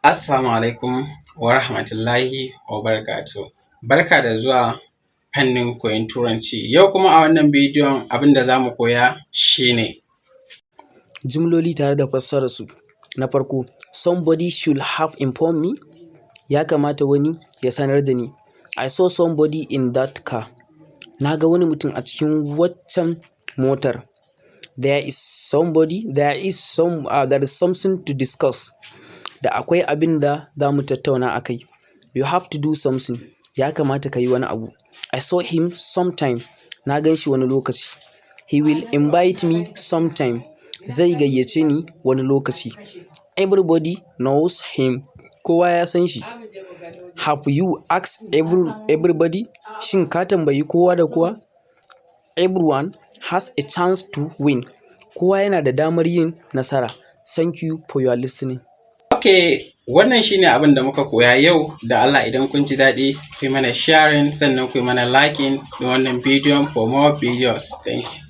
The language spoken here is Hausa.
Assalamu alaikum wa rahmatullahi wa barakatuhu. Barka da zuwa fannin koyon Turanci. Yau kuma a wannan bidiyon, abin da za mu koya shi ne jimloli tare da fassararsu. Na farko, "Somebody should have informed me." Ya kamata wani ya sanar da ni. "I saw somebody in that car." Na ga wani mutum a cikin waccan motar. There is something to discuss. Da akwai abin da za mu tattauna a kai. "You have to do something." Ya kamata ka yi wani abu. "I saw him sometime." Na gan shi wani lokaci. "He will invite me sometime." Zai gayyace ni wani lokaci. "Everybody knows him." Kowa ya san shi. "Have you asked everybody?" Shin ka tambayi kowa da kowa? "Everyone has a chance to win." Kowa yana da damar yin nasara. Thank you for your listening. Ok, wannan shi ne abin da muka koya yau. Da Allah, idan kun ji daɗi, ku yi mana sharing, sannan ku yi mana liking ɗin wannan bidiyon for more videos. Thank you.